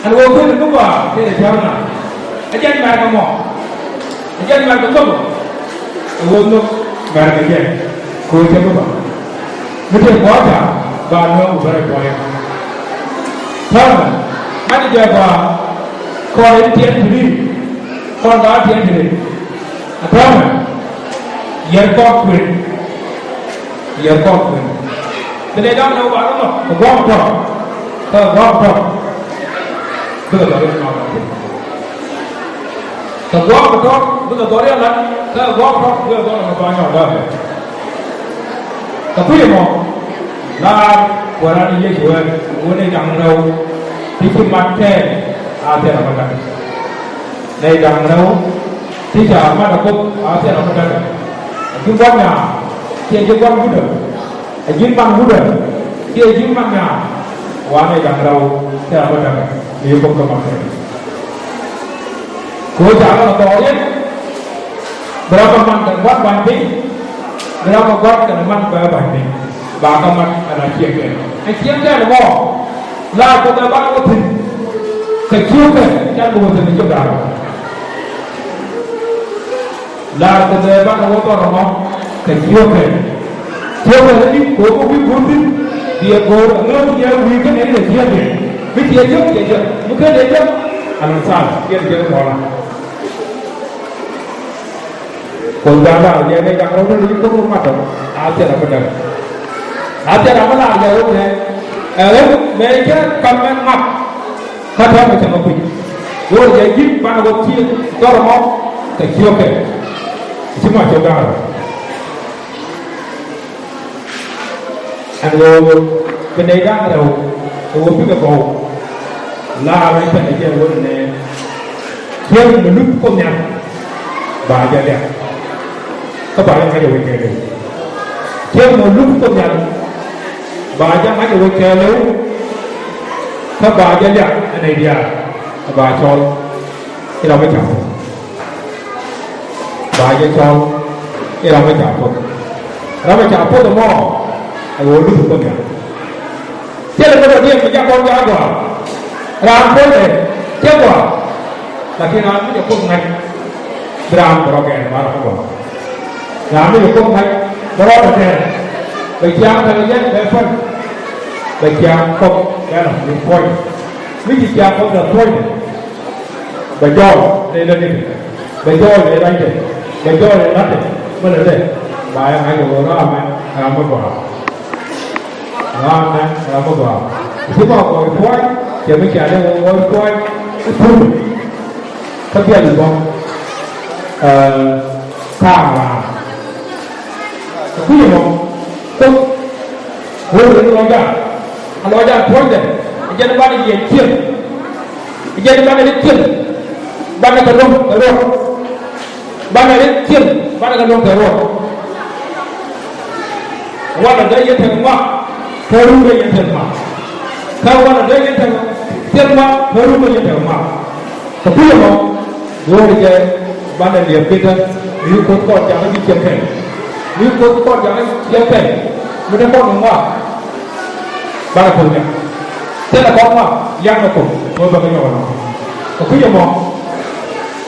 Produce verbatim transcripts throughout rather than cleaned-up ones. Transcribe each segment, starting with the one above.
Ɛn ɣöö kuënɛ mi gɔaa tëë cäŋ na. Ɛ jɛn mɛr kɛ mɔ. Ɛ jɛn mɛr kɛ thok. Ɛ ɣöö nhök mɛr kɛ jɛn. Kɛ ɣöö cɛ mi gɔaa. Mi tëë gɔaa ca ba nööŋ ku bɛ rɔ cuɔyɛ. Täämɛ ŋa̱c jɛ gɔaa. Kɔn in tiɛn ti ri. Kɔn ba tiɛn ti ri. Ɛ täämɛ yɛr kɔk kuën. Yɛr kɔk kuën. Bi nɛy da̱ŋ rɛw ba rɔ nhɔk kɛ gua̱a̱th tɔ̱. Kɛ gua̱a̱th tɔ̱. Bikɛ dhɔriɛn ma ba kuën. Kɛ gua̱a̱th tɔ̱ bikɛ dhɔriɛn lat. Kɛ gua̱a̱th tɔ̱ bikɛ dhɔriɛn ma ba nyɔk da̱a̱. Kɛ kui̱ ɛmɔ laar kuɛ ran i̱ Yecu ɛ wä nɛy da̱ŋ rɛw ti ci mat kɛɛl a thil ram ɛ da̱ŋ. Nɛy da̱ŋ rɛw ti ca mat ɛ Kuoth a thil ram ɛ da̱ŋ. A ji̱ gua̱n nyaa kiɛ ji̱ gua̱n wutdä. A ji̱ man wutdä kiɛ ji̱ man nyaa. Wa nɛy da̱ŋ rɛw thil ram ɛ da̱ŋ. Mi Kuoth kɛ mat kɛ. Kɛ ɣöö ca kɛ dhɔriɛn. Bi ram ɛ man kɛ gua̱n ba̱ny piny. Bi ram ɛ gua̱n kɛnɛ man bɛ ba̱ny piny. Ba kɛ man ɛn a cieŋ kɛn. Ɛ cieŋ kɛn mɔ. La kɛ bɛ ban wä thi̱n. Kɛ ciökɛ can bi wä thi̱n kɛ ciökɛ. La kɛ bɛ ban wä dhɔr mɔ. Kɛ ciökɛ. Ciökɛ ni kɛ wä wi̱i̱ guur thi̱n. Bi ɛ go̱o̱r ɛ ŋäth yɛ wi̱i̱ kɛn ɛn ɛ ciökɛ. Mi ciɛ ciök ciɛ ciök. Mi ken ɛ ciök. Alɛ thal. Yɛn ciök mɔla. Kɛ ɣöö Kuoth Bä lar yɛ nɛy da̱ŋ rɛw ni Kuoth mat ɔ a thil ram mi däk. A thil ram mi lar yɛ ɣöö nɛ ɛ ɣän mëë cä ka̱m mɛn mat. Kä täämɛ cä ŋä kui̱c ɣöö jɛ ji̱n banɛ wä thiek dhɔr ɛmɔ kɛ ciökɛ. Ci ma cä ga̱r. Ɛn ɣöö bi nɛy da̱ŋ rɛw kɛ ɣöö bikɛ gɔw. Laarä kɛnɛ jɛ wä nɛ. Ciek mi lup Kuoth Nhial ba jɛ liak. Kä ba jɛ ŋa̱c ɛ wec kɛɛliw. Ciek mi lup Kuoth Nhial ba jɛ ŋa̱c ɛ wec kɛɛliw. Kä ba jɛ liak ɛ nɛy diaal ɛ ba cɔl. I̱ ram mi ca Kuoth. Ba jɛ cɔl i̱ ram mi ca Kuoth. Ram mi ca Kuoth ɛmɔ ɛ ɣöö luth Kuoth Nhial. Thilɛ mi dɔ̱diɛn mi jak kɔn jak gɔaa. Raan puɔ̱nydɛ cɛ gɔaa. Lakin raan mi cɛ Kuoth ŋa̱c bi raan bɛ rɔ gɛɛr ba rɔ gɔaa. Raan mi cɛ Kuoth ŋa̱c bɛ rɔ dɔ̱diɛn. Bɛ ciaŋ kɛ yɛn bɛ pän. Bɛ ciaŋ Kuoth bɛ rɔ mi puɔ̱ny. Mi ci ciaŋ Kuoth bɛ puɔ̱nydɛ. Bɛ jɔɔl rɛy lätdɛ. Bɛ jɔɔl rɛy rɔ̱cdɛ. Bɛ jɔɔl rɛy la̱tdɛ. Bä lɛ dɛ ba yɛ ŋa̱c ɛ ɣöö ram ɛmɛ ram mi gɔaa. Ram ɛmɛ ram mi gɔaa. Ci kɔn gɔɔy puɔ̱ny cɛ mi ca lɛ ɣöö gɔɔy puɔ̱ny i̱ thur. Kä biɛl bä. Ɛ, ka̱a̱ŋ ram. Ɛ kui̱c ɛmɔ Kuoth ɣöö ri lɔcdan. A lɔcdan puɔ̱nydɛ ɛ jɛn banɛ jiɛc cieŋ. Ɛ jɛn banɛ ri cieŋ. Banɛ kɛ lo̱ŋ kɛ ruɔ̱t. Banɛ ri cieŋ banɛ kɛ lo̱ŋ kɛ ruɔ̱t. Wanɛ dee yɛn tekɛ ŋɔak kä run dee yɛn tekɛ ŋɔak. Kä wanɛ dee yɛn tekɛ thil ŋɔak kä run dee yɛn tekɛ ŋɔak. Kɛ kui̱ ɛmɔ go̱o̱rɛ jɛ banɛ liɛp ki̱n kä mi Kuoth kɔn jakä ji̱ ciɛk kɛl. Mi Kuoth kɔn jakä ji̱ ciɛk kɛl mi te kɔn ŋuak. Banɛ Kuoth liak. Thilɛ kɔn ŋuak liak nɛ Kuoth ŋuak bɛ kɛ nyɔk ɛnɔ. Kɛ kui̱ ɛmɔ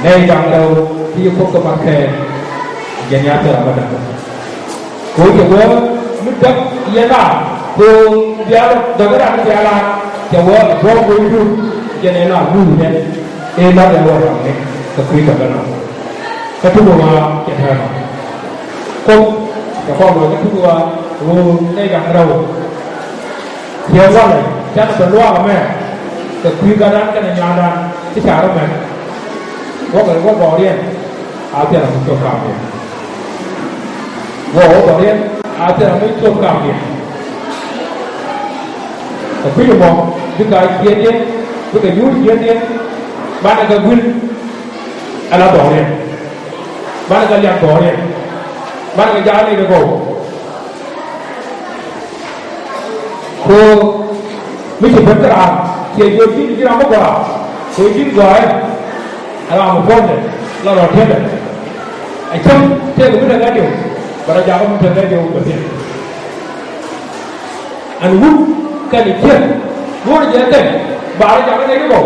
nɛy da̱ŋ rɛw ti Kuoth kɛ mat kɛɛl. Jɛ ni a thil a bä da̱ŋ. Kɛ ɣöö cɛ wee mi däk yɛn a kɛ ɣöö bia däk ran bia lat cɛ wee buɔ̱m wee dun jɛn ɛ la muth jɛn ëë lat ɛ wä ram ni kɛ kui̱ kɛ bä nɔ. Kä tuk ɣɔaa cɛ tɛ̈r nɔ. Kop cɛ kɔn wee kä tuk ɣɔaa ɣöö nɛy da̱ŋ rɛw. Ciɛ walɛ canɛ bɛ luaak ɛmɛ kɛ kui̱ gatdan kɛnɛ nyaatdan ti ca rɔ mɛn. Wäkɛ wä dhɔriɛn a thil ram mi cop ka̱a̱m yɛn. Wä wä dhɔriɛn a thil ram mi cop ka̱a̱m yɛn. Kɛ kui̱c ɛmɔ bikɛ a ciëëdiɛn bikɛ nyuur ciëëdiɛn. Banɛ kɛ guil ala dhɔriɛn. Banɛ kɛ liak dhɔriɛn. Banɛ kɛ ja̱a̱k ni kɛ gɔw. Ko mi ci ben kä raan ciɛ jiök ji̱n ji̱n ram mi gɔaa. Ko ji̱n gɔaa ɛ ram mi buɔ̱mdɛ la rɔ tiɛtdɛ. Ɛ cäŋ tëëk mi te ŋädiw bɛ rɔ jakä mi te ŋädiw bɛ thiɛk. Ɛn wut kɛn i̱ ciek go̱o̱r jɛ kɛn ba rɔ jakä nɛy ti gɔw.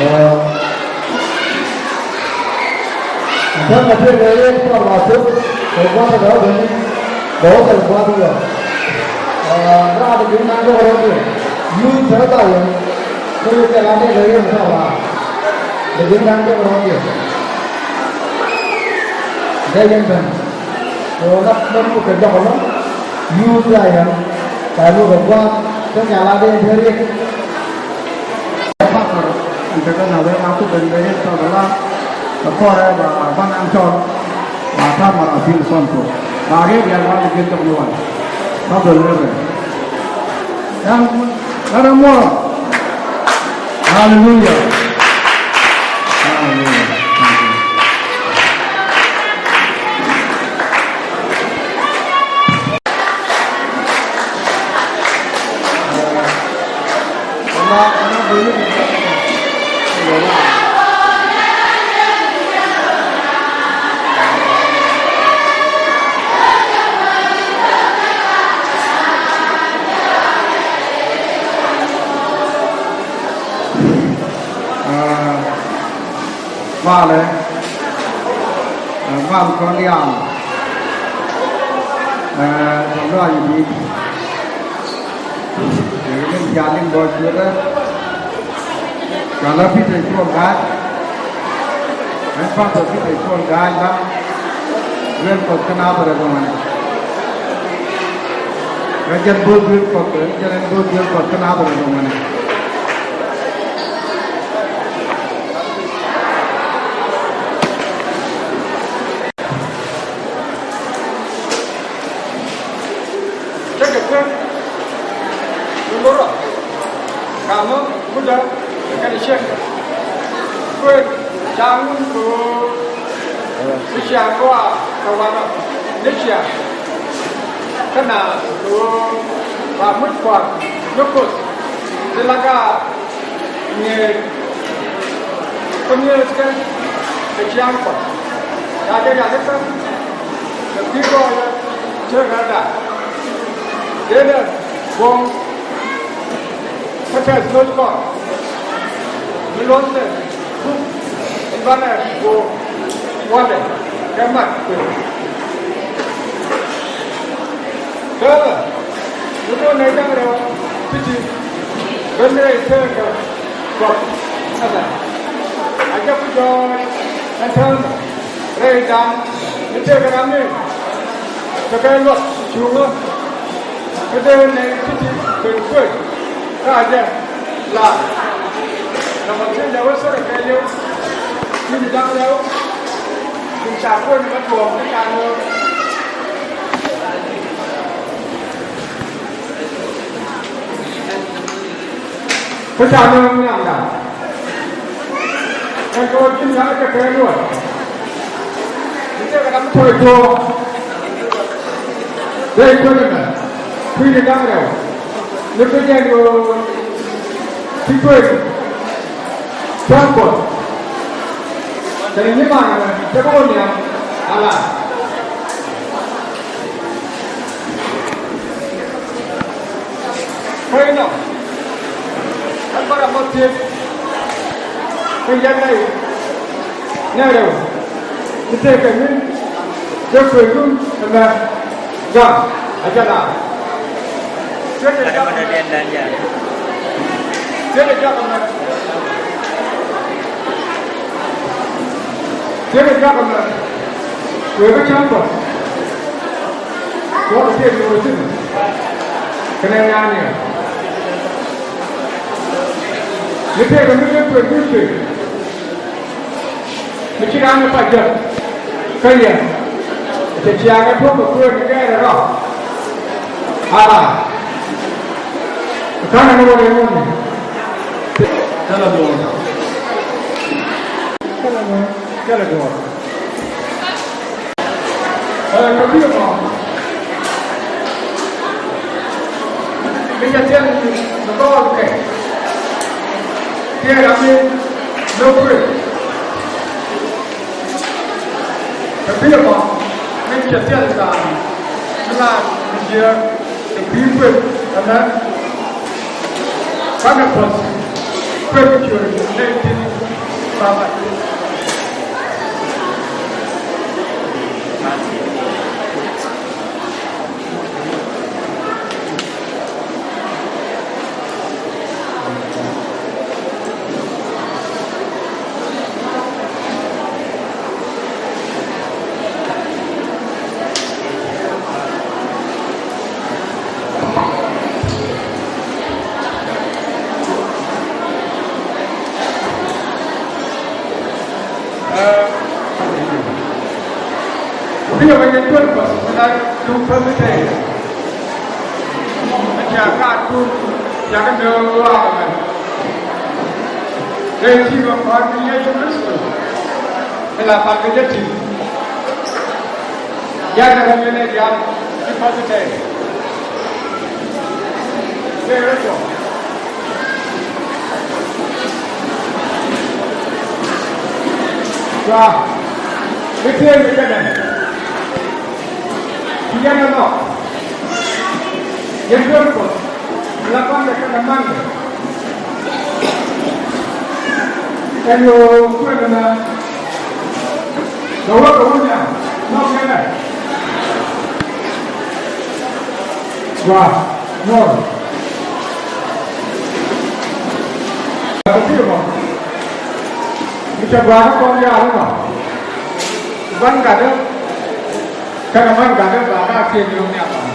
Ɛ, ɛn täämɛ tëë kɛ yɛn tɔɔr la thok kɛ gua̱a̱th kɛ ɣöö beni bɛ wä thil gua̱a̱th yɔ. Ɛ, raar dee ji̱n naŋ jɔk rɔ̱diɛn. Yuuth tɛ̈th da̱ŋ yɛn. Kä yɛ kɛ la dee kɛ yɛn tɔɔr la dee ji̱n naŋ jɔk rɔ̱diɛn. Dee yɛn ben. Kɛ ɣöö lat ben kɛ jɔk ɛlɔ̱ŋ. Yuuth da̱ŋ yɛn. Kɛ luk kɛ gua̱a̱th kä nhial la dee dee riɛk. Pastor, in te kɛ na wee na ku ben ben in tɔt la. Kɛ kɔrɛ ba ban an tɔt. Ba ta mara pil kɔn ko. Ba riɛk yɛn ba ni jin tɔk ni wan. Ba ben ben. Yan, yan mɔ. Hallelujah. Hallelujah. Thank you. Malɛ, ɛ, mal kɔn diaal, ɛ, tɔ lɔaac di̱i̱t. Ɛ, min ca liŋ bɔ cuɛtɛ. Ca la Pita Cuɔl Ga̱a̱c. Ɛn Pita Pita Cuɔl Ga̱a̱c la. Duel Kuɔth kä Nadhɛrɛt ɛmɔnɛ. Kä jɛn bo̱o̱th duel Kuɔth, jɛn ɛn bo̱o̱th duel Kuɔth kä Nadhɛrɛt ɛmɔnɛ. Cä kɛ kuäär mi lo̱rɔ ka̱mä mudä kɛnɛ ciek. Kuëë ca ŋun kɛ ɣöö mi cia gɔaa kɛ wanɔ ni cia kä naath kɛ ɣöö ba muc kua̱r ni Kuoth ti la gaat. Ŋi̱eec kä mi̱eethkɛ kɛ ciaŋ Kuɔth. Ca jɛ rialikä kɛ kui̱ gɔɔyä cä ɣätda. Dee dee buɔ̱m kä tɛth lo̱c kɔn mi luɔ̱thkɛ buk in banɛ go̱o̱r. Walɛ kɛ mat kuëë. Bäbä mi duɔ̱ɔ̱r nɛy da̱ŋ rɛw ti̱ti̱ ben rɛy tëëkä Kuɔth ɛmɛ. A jɛ ku jɔɔc ɛn täämɛ rɛy da̱ŋ mi tëëkä ram ni kɛ kɛ luɔt cuŋä. Kä dee nɛy ti̱ti̱ ben kuëë. Kä a jɛ la nɔmɔ thiecdɛ wä thurɛ kɛɛliw. Ti̱i̱m da̱ŋ rɛw. Ti̱i̱m ca kuäär ni bä tuɔɔk ni ca nööŋ. Kä ca nööŋ nhiamda. Ɛn kɛ wä ji̱n ya̱ŋ jɛ kɛɛliw. Ni tëëkɛ ram mi tuɔɔk. Dee kuäär ni mɛ. Kui̱ ni da̱ŋ rɛw. Ni bi jɛ ni ɣöö ti kuëë. Tääm Kuɔth. Kɛnɛ nyimaanɛ mɛ cɛ bi wä nhiam ala. Kuäär inɔ. Ɛn bä ram mɔ thiec. Kä yɛn nɛy nɛy rɛw. Mi tëëkɛ mi dee kuëëdun ɛmɛ. Gam a jɛ la. Thiecɛ jɔak ɛmɛ. Thiecɛ jɔak ɛmɛ. Thiecɛ jɔak ɛmɛ. Wëë kä cäŋ Kuɔth. Kuɔth a thiec ni wä thi̱n. Kɛnɛ nyaani ɛ. Ni tëëkɛ mi dee kuëëdun thiec. Mi ci raan ni pa jek kä yɛ. Cɛ ciaŋ ɛ tuɔ̱k kɛ kuëë ni gɛɛr ɛ rɔ. Ala. Ka̱n ɛn wä rɛy ŋun. Thilɛ duɔ̱ɔ̱r. Thilɛ duɔ̱ɔ̱r. Ɛ, kɛ bi̱i̱ mɔ. Mi cɛ thil mi gɔɔl kɛ. Kiɛ ram mi lo̱k kuëë. Kɛ bi̱i̱ mɔ mi cɛ thil thaam mi laat mi jiääk. Kɛ kui̱ kuëth ɛmɛ. Banɛ puɔ̱th kuëth cuël nɛy tin ba mat. Ɛ, bi yɛ wä nyɛ duel bä na duŋ päth tɛy. Ɛ, cia ka duŋ cia ka nööŋ luaak ɛmɛ. Dee ti bä kɔn ni Yecu Kritho. Ɛ la pal kɛ jɛ ti. Diaal kɛ ram yɛn ɛ diaal ti pa̱th tɛy. Tëë rɔ tuɔ̱k. Cua mi tëë mi kɛnɛ. Ti yɛn ɛ nhɔk. Yɛn duel Kuɔth. La kɔn kɛ kɛnɛ man kɛ. Ɛn ɣöö kuënɛ na. Kä wä kɛ wä nhiam nɔk kɛnɛ. Gua muɔr. Kɛ pir mɔ mi cɛ gua kä kɔn diaal inɔ. Gua̱n gatdä kɛnɛ mua̱ny gatdä ba ka kiɛ ni wä nhiam ba.